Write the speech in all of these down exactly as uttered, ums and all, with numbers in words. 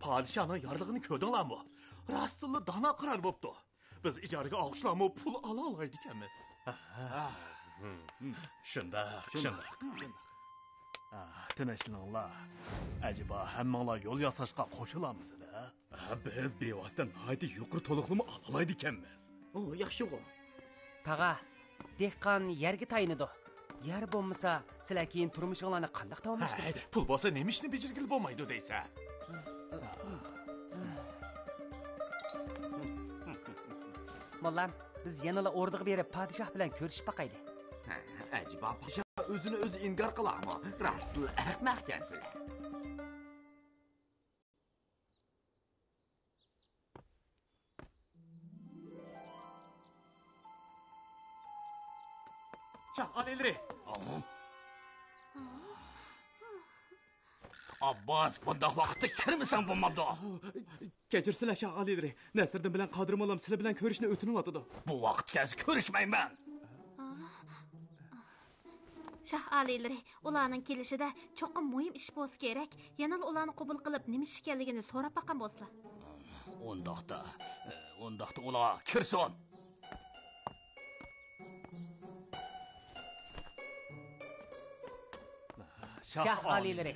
پادىشاھنىڭ يارلىقىنى كۆردۈڭلارمۇ؟ راستتىنلا دانا قارار بوپتۇ. بىز ئىجارىگە ئالغۇچىلارمۇ پۇل ئالالايدىكەنمىز. شۇنداق، شۇنداق. تىنچلىنىڭلار. ئەجەبا ھەممىڭلار يول ياساشقا قوشۇلامسىلەر؟ بىز بىۋاسىتە ناھايىتى يۇقىرى تولۇقلىما ئالالايدىكەنمىز. ئۇ ياخشىغۇ. تاغا، دېھقان يەرگە تايىنىدۇ. يەر بولمىسا، سىلەر كېيىن تۇرمۇشۇڭلارنى قانداق داۋاملاشتۇرىسىلەر؟ ھەي، پۇل بولسا نېمە ئىشنى بېجىرگىلى بولمايدۇ دەيسەن؟ موللام، بىز يەنىلا ئوردىغا بېرىپ، پادىشاھ بىلەن كۆرۈشۈپ باقايلى. ھە، ئەجەبا پادىشاھ ئۆزىنى ئۆزى ئىنكار قىلارمۇ؟ راستلا ئەخمەقكەنسىلەر. شاھ ئالىيلىرى! ئابباس، بۇنداق ۋاقىتتا كىرمىسەڭ بولمامدۇ؟ كەچۈرسىلەر، شاھ ئالىيلىرى. نەسىردىن بىلەن قادىر موللام سىلەر بىلەن كۆرۈشۈشنى ئۆتۈنۈۋاتىدۇ. بۇ ۋاقىت كەلسە كۆرۈشمەيمەن. شاھ ئالىيلىرى، ئۇلارنىڭ كېلىشىدە چوقۇم مۇھىم ئىش بولسا كېرەك، يەنىلا ئۇلارنى قوبۇل قىلىپ، نېمە ئىش ئىكەنلىكىنى سوراپ باققان بولسىلا. ئۇنداقتا، ئۇنداقتا ئۇلار كىرسۇن. شاھ ئالىيلىرى.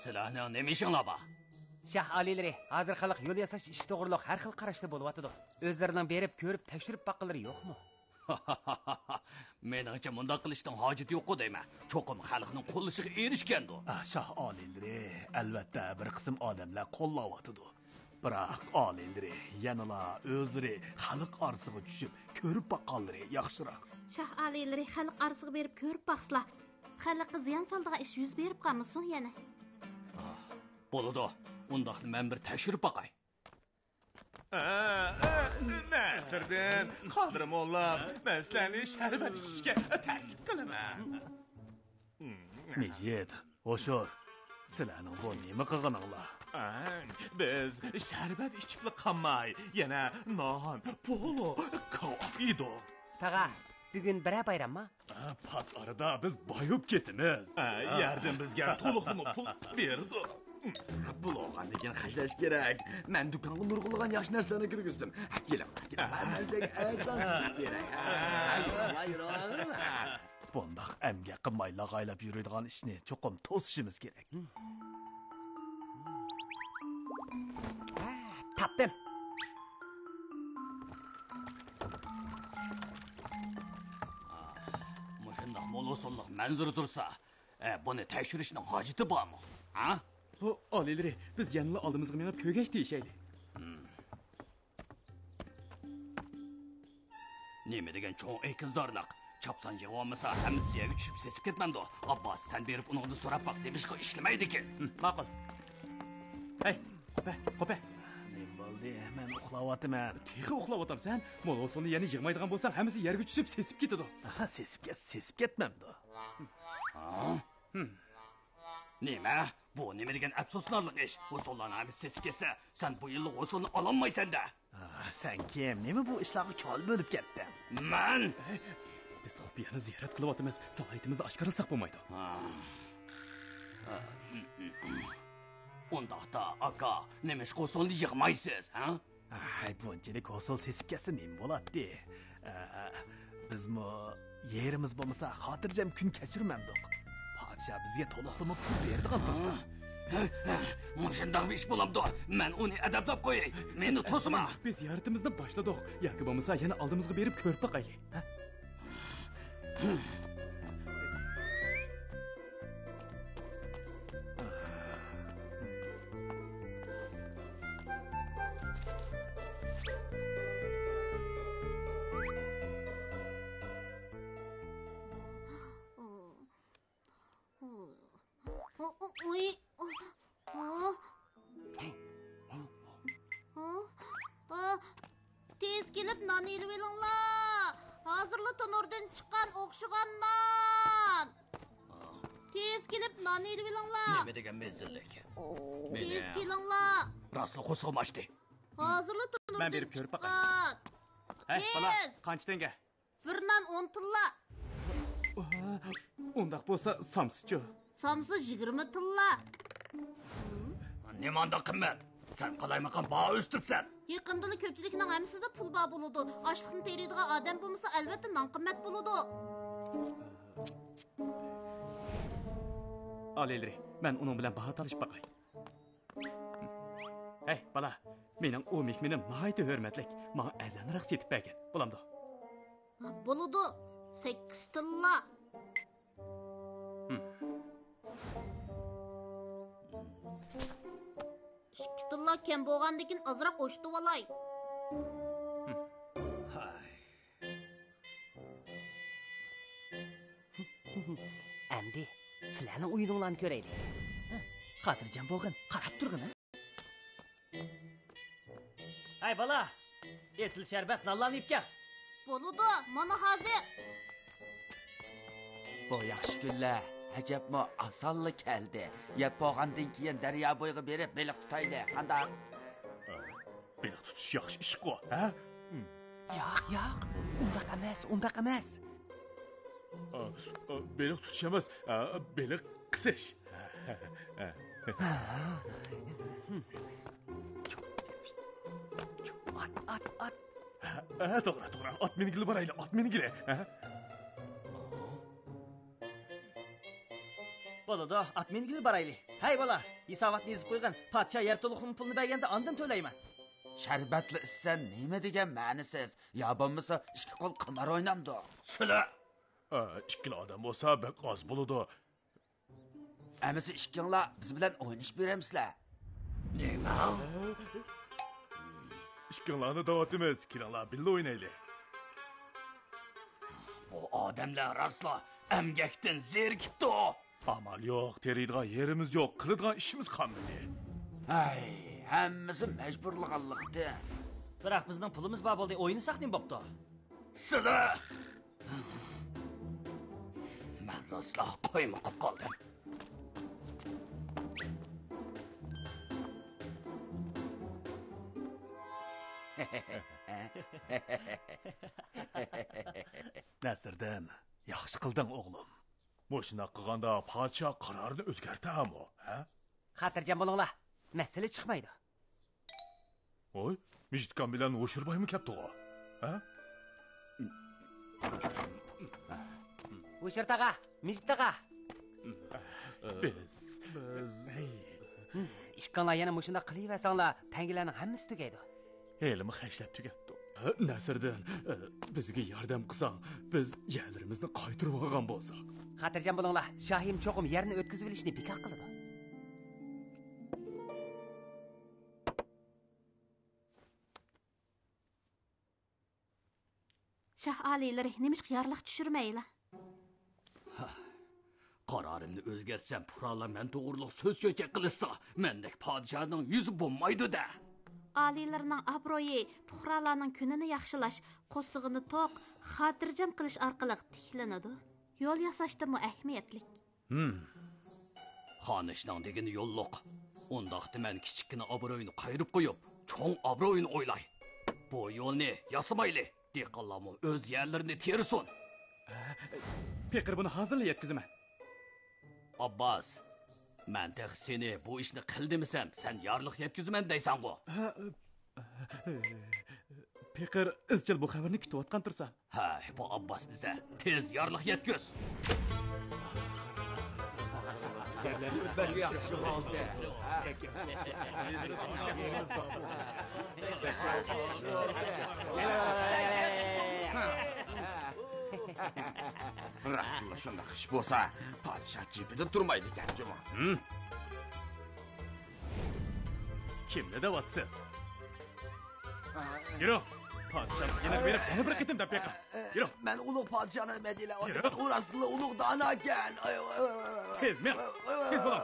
سىلەرنىڭ نېمە ئىشىڭلار بار؟ شاھ ئالىيلىرى، ھازىر خەلق يول ياساش ئىشى توغرۇلۇق ھەر خىل قاراشتا بولۇۋاتىدۇ. ئۆزلىرىنىڭ بېرىپ كۆرۈپ تەكشۈرۈپ باققىلىرى يوقمۇ؟ مېنىڭچە، مۇنداق قىلىشنىڭ ھاجىتى يوققۇ دەيمەن. چوقۇم خەلقنىڭ قوللىشىغا ئېرىشكەندۇ. ئا، شاھ ئالىيلىرى، ئەلۋەتتە، بىر قىسىم ئادەملەر قوللاۋاتىدۇ. بىراق ئالىيلىرى يەنىلا ئۆزلىرى خەلق ئارىسىغا چۈشۈپ، كۆرۈپ باققانلىرى ياخشىراق. شاھ ئالىيلىرى خەلق ئارىسىغا بېرىپ كۆرۈپ باقسىلا، خەلققە زىيان سالىدىغان ئىش يۈز بېرىپ قالمىسۇن يەنە. بولىدۇ. ئۇنداقتا مەن بىر تەكشۈرۈپ باقاي. ئە، ئە، نەسىردىن، قادىر موللا، مەن سىلەرنى شەربەت ئىچىشكە تەكلىپ قىلىمەن. مىجىت، ھوشۇر، سىلەرنىڭ بۇ نېمە قىلغىنىڭلار؟ ئە، بىز شەربەت ئىچىپلا قالماي، يەنە نان، پولۇ، كاۋاپ يېدۇق. تاغا، بۈگۈن بىرەر بايرامما؟ ئە، پات ئارىدا بىز بايىپ كېتىمىز. ئە، يەردىن بىزگە تولۇقلىما پۇل بېرىدۇ. بولغاندىن كېيىن خەجلەش كېرەك. مەن دۇكانغا نۇرغۇنلىغان ياخشى نەرسىلەرنى كىرگۈزدۈم. كېلىڭلار، كېلىڭلار، مەن سىلەرگە ئەرزان چىقىرىپ بېرەي. ھە، يۈرۈڭلار، يۈرۈڭلار. بۇنداق ئەمگەك قىلماي لاغايلاپ يۈرىدىغان ئىشنى چوقۇم توسۇشىمىز كېرەك. ھە، تاپتىم. مۇشۇنداق مول ھوسۇللۇق مەنزىرە تۇرسا، ئە، بۇنى تەكشۈرۈشنىڭ ھاجىتى بارمۇ؟ ھە؟ بۇ ئالىيلىرى، بىز يەنىلا ئالدىمىزغا مېڭىپ كۆرگەچ دېيىشەيلى. نېمە دېگەن چوڭ ئېكىلدارلىق! چاپسان يىغىۋالمىسا، ھەممىسى يەرگە چۈشۈپ سېسىپ كەتمەمدۇ؟ ئابباس، سەن بېرىپ ئۇنىڭدىن سوراپ باق، نېمىشقا ئىشلىمەيدىكىن؟ ماقۇل. ھەي، قوپە، قوپە. نېمە بولدى؟ مەن ئۇخلاۋاتىمەن. تېخى ئۇخلاۋاتامسەن؟ مول ھوسۇلنى يەنە يىغمايدىغان بولساڭ، ھەممىسى يەرگە چۈشۈپ سېسىپ كېتىدۇ. ئاھا، سېسىپ كەت-، سېسىپ كەتمەمدۇ؟ ھە؟ نېمە؟ بۇ نېمە دېگەن ئەپسۇسلارلىق ئىش؟ ھوسۇللارنىڭ ھەممىسى سېسىپ كەتسە، سەن بۇ يىللىق ھوسۇلنى ئالالمايسەن-دە. ئا، سەن كىم؟ نېمە بۇ ئىشلارغا كۆڭۈل بۆلۈپ كەتتىڭ؟ مەن؟ بىز خۇپىيانى زىيارەت قىلىۋاتىمىز. سالاھىيىتىمىزنى ئاشكارىلىساق بولمايدۇ. ئۇنداقتا، ئاكا، نېمىشقا ھوسۇلنى يىغمايسىز، ھە؟ ھەي، بۇنچىلىك ھوسۇل سېسىپ كەتسە نېمە بولاتتى؟ ئە، بىزمۇ يېرىمىز بولمىسا خاتىرجەم كۈن كەچۈرمەمدۇق. پادىشاھ بىزگە تولۇقلىما پۇل بېرىدىغان تۇرسا. مۇشۇنداقمۇ ئىش بولامدۇ؟ مەن ئۇنى ئەدەپلەپ قوياي. مېنى توسما. بىز زىيارىتىمىزنى باشلىدۇق. ياكى بولمىسا يەنە ئالدىمىزغا بېرىپ كۆرۈپ باقايلى. ھە؟ تېز كېلىپ نان ئېلىۋېلىڭلار. ھازىرلا تونۇردىن چىققان ئوخشىغان نان. تېز كېلىپ نان ئېلىۋېلىڭلار. نېمە دېگەن مەززىلىك. تېز كېلىڭلار. راستلا قورسىقىم ئاچتى. ھازىرلا تونۇردىن چىققان. مەن بېرىپ كۆرۈپ باقاي. ھەي، بالا، قانچە تەڭگە؟ بىر نان ئون تىللا. ئۇنداق بولسا سامسىچۇ؟ سامسا يىگىرمە تىللا. نېمانداق قىممەت؟ سەن قالايمىقان باھا ئۆستۈرۈپسەن. يېقىندىلا كۆپچىلىكنىڭ ھەممىسىدە پۇل بار بولىدۇ. ئاشلىقنى تېرىيدىغان ئادەم بولمىسا، ئەلۋەتتە نان قىممەت بولىدۇ. ئالىيلىرى، مەن ئۇنىڭ بىلەن باھا تالىشىپ باقاي. ھەي، بالا، مېنىڭ ئۇ مېھمىنىم ناھايىتى ھۆرمەتلىك، ماڭا ئەرزانراق سېتىپ بەرگەن، بولامدۇ؟ بولىدۇ، سەككىز تىللا. ھىم. ئىككى تىللا كەم بولغاندىكىن ئازراق ئوشتۇۋالاي. ھىم. ھاي. ئەمدى سىلەرنىڭ ئويۇنۇڭلارنى كۆرەيلى. خاتىرجەم بولغىن، قاراپ تۇرغىن. ھەي بالا، ئېسىل شەربەت نانلارنى ئېلىپ كەل. بولىدۇ، مانا ھازىر. بۇ ياخشى كۈنلەر ئەجەبمۇ ئاسانلا كەلدى. يەپ بولغاندىن كېيىن دەريا بويىغا بېرىپ بېلىق تۇتايلى، قانداق؟ بېلىق تۇتۇش ياخشى ئىشقۇ، ھە؟ ياق، ياق، ئۇنداق ئەمەس، ئۇنداق ئەمەس. ئا، ئا، بېلىق تۇتۇش ئەمەس، ئا، بېلىق قىسىش. ئات، ئات، ئات. ھە، ھە، توغرا، توغرا. ئات مىنگىلى بارايلى، ئات مىنگىلى. ھە؟ بولىدۇ، ئات مىنگىلى بارايلى. ھەي بالا، ھېساباتنى يېزىپ قويغىن. پادىشاھ يەر تولۇقلىما پۇلىنى بەرگەندە ئاندىن تۆلەيمەن. شەربەتلا ئىچسەم نېمە دېگەن مەنىسىز؟ يا بولمىسا ئىككى قول قىمار ئوينامدۇ؟ سىلە! ئا، ئىككىلا ئادەم بولسا بەك ئاز بولىدۇ. ئەمىسە ئىككىڭلار بىز بىلەن ئوينىشىپ بېرەمسىلەر؟ نېمە؟ ئىككىڭلارنى دەۋاتىمىز، كېلىڭلار بىللە ئوينايلى. بۇ ئادەملەر راسلا ئەمگەكتىن زېرىكىپتۇ. ئامال يوق، تېرىيدىغان يېرىمىز يوق، قىلىدىغان ئىشىمىز قالمىدى. ھەي، ھەممىسى مەجبۇرلىغانلىقتىن. بىراق بىزنىڭ پۇلىمىز بار بولدى، ئوينىساق نېمە بوپتۇ؟ سىلە! مەن راسلا قويمۇ قىپ قالدىم. نەسىردىن، ياخشى قىلدىڭ، ئوغلۇم. مۇشۇنداق قىلغاندا پادىشاھ قارارىنى ئۆزگەرتەرمۇ، ھە؟ خاتىرجەم بولۇڭلار، مەسىلە چىقمايدۇ. ۋوي، مىجىتكام بىلەن ھوشۇربايمۇ كەپتىغۇ؟ ھە؟ ھوشۇر تاغا، مىجىت تاغا. بىز، بىز. ھەي. ئىككىڭلار يەنە مۇشۇنداق قىلىۋەرسەڭلار، تەڭگىلەرنىڭ ھەممىسى تۈگەيدۇ. ھېلىمۇ خەجلەپ تۈگەتتۇق. نەسىردىن، بىزگە ياردەم قىلساڭ، بىز يەرلىرىمىزنى قايتۇرۇۋالغان بولساق. خاتىرجەم بولۇڭلار، شاھىم چوقۇم يەرنى ئۆتكۈزۈۋېلىشنى بىكار قىلىدۇ. شاھ ئالىيلىرى، نېمىشقا يارلىق چۈشۈرمەيلا؟ ھە، قارارىمنى ئۆزگەرتسەم، پۇقرالار مەن توغرۇلۇق سۆز-چۆچەك قىلىشسا، مەندەك پادىشاھنىڭ يۈزى بولمايدۇ-دە. ئالىيلىرىنىڭ ئابرۇيى پۇقرالارنىڭ كۈنىنى ياخشىلاش، قورسىقىنى توق، خاتىرجەم قىلىش ئارقىلىق تىكلىنىدۇ. يول ياساشتىنمۇ ئەھمىيەتلىك. ھىم. خانىشنىڭ دېگىنى يوللۇق. ئۇنداقتا مەن كىچىككىنە ئابرۇينى قايرىپ قويۇپ، چوڭ ئابرۇينى ئويلاي. بۇ يولنى ياسىمايلى. دېھقانلارمۇ ئۆز يەرلىرىنى تېرىسۇن. پېقىر، بۇنى ھازىرلا يەتكۈزىمەن. ئابباس، مەن تېخى سېنى بۇ ئىشنى قىل دېمىسەم، سەن يارلىق يەتكۈزىمەن دەيسەنغۇ؟ پېقىر ئىزچىل بۇ خەۋەرنى كۈتۈۋاتقان تۇرسا. ھە، بۇ ئابباس دېسە، تېز يارلىق يەتكۈز. بەك ياخشى بولدى. راستلا شۇنداق ئىش بولسا، پادىشاھ گېپىدە تۇرمايدىكەن جۇمۇ. ھىم؟ كىمنى دەۋاتىسىز؟ يۈرۈڭ! پادىشاھنىڭ يېنىغا بېرىپ، يەنە بىر قېتىم دەپ بېقىڭ. يۈرۈڭ! مەن ئۇلۇغ پادىشاھنىڭ مەدھىيلەۋاتىمەن. يۈرۈڭ! ئۇ راستلا ئۇلۇغ داناكەن. تېز مېڭىڭ! تېز بولۇڭ!